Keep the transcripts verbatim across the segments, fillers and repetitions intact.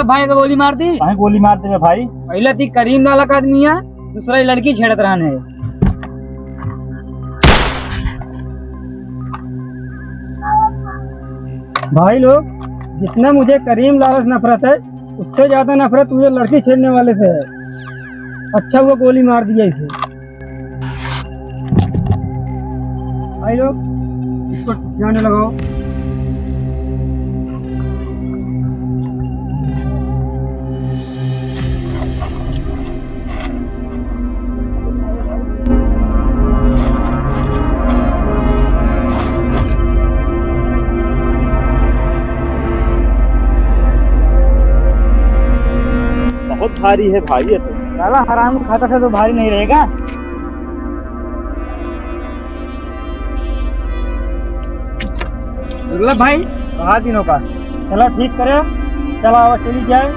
भाई का गोली मार दी। काहे गोली मार देबे भाई? पहले ती करीम लाला का आदमी है, दूसरा ये लड़की छेड़त रहन है। भाई लोग, जितना मुझे करीम लाला से नफरत है, उससे ज्यादा नफरत मुझे लड़की छेड़ने वाले से है। अच्छा हुआ गोली मार दिया इसे। भाई लोग, इसको जाने लगाओ। बहुत भारी है भाई ये तो। साला हराम खाता था तो भारी नहीं रहेगा। दुर्लभ भाई, कहा दिनों का? चला ठीक करे, चला आवा चली जाए।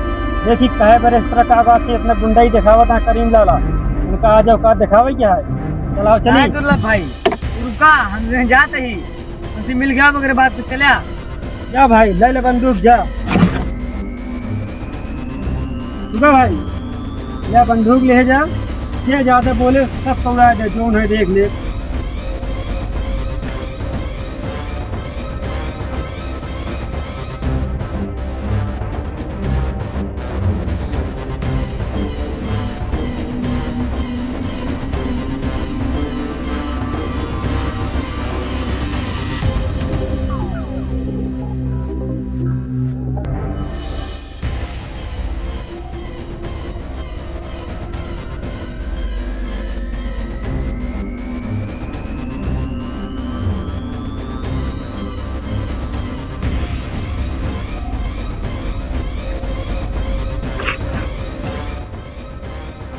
देखी कहे पर इस तरह का बात है, अपना गुंडा ही दिखावा था करीम लाला, उनका आज औकात दिखावे क्या है। चला आवा चली। दुर्लभ भाई, रुका, हम जाते ही उनसे मिल गया, मगर बात तो चला। जा भाई, ले ले बंदूक, जा। रुका भाई, या बंदूक ले जा, जे ज्यादा बोले सब पौड़ा दे, जोन है देख ले।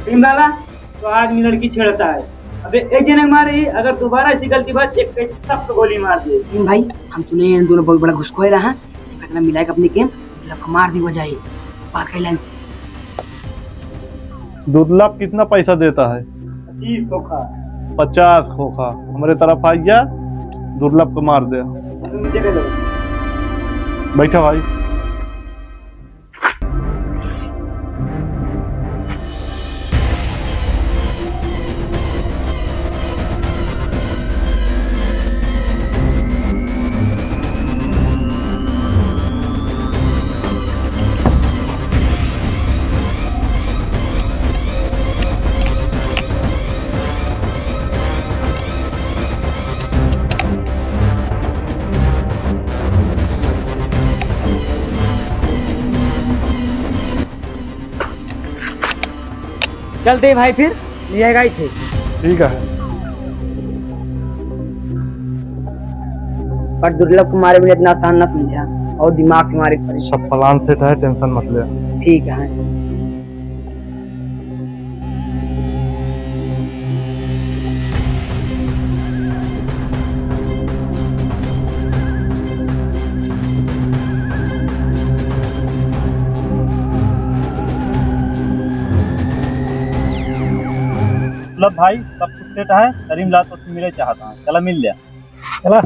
भीम लाला, तो आदमी लड़की छेड़ता है। अबे एक जने मारे ही, अगर दोबारा ऐसी गलती बात, एक पे सख्त गोली मार दे। भीम भाई, हम सुने हैं दोनों बहुत बड़ा घुसखोर रहा, इनका तना मिलाए अपने के, मतलब मार दी वजह है। बात कैलन। दुर्लभ कितना पैसा देता है? पच्चीस खोखा। पचास खोखा। हमरे तरफ आ जा, दुर्लभ को मार दे। बैठा भाई। चलते हैं भाई, फिर ले आएगा इसे। ठीक है। पर दुर्लभ को मारे बिना इतना आसान ना समझा, और दिमाग से मारे पड़े। सब plan set है, tension मत ले। ठीक है। मतलब भाई, सब कुछ set है, करीम लाला तो मिले चाहता है, चला मिल लिया। चला।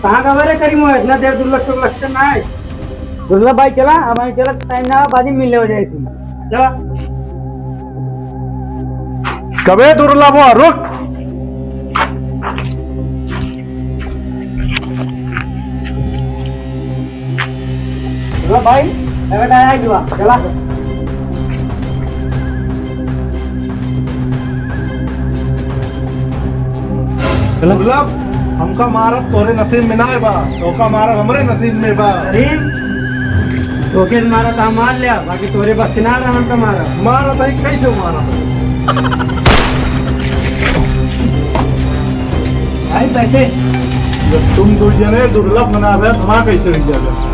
कहाँ गवा रे करीम, इतना देर दुर्लभ चौक लक्षण ना है। दुर्लभ भाई चला, अब वहीं चला, time ना हो, बाद में मिलने हो जाए इसी। चला। कबे दुर्लभ हो, रुक। चलो भाई, लगा आया जुआ, चला। चला। दुर्लभ, हमका मारब तोरे नसीब में ना बा, तोका मारब हमरे नसीब में बा। करीम, तोके मारा था, मार लिया, बाकी तोरे बस के ना रहा हमका मारा। मारा था, कैसे मारा था? भाई, पैसे। जब तुम दो जने दुर्लभ बना रहे, तो माँ कैसे हो जाएगा?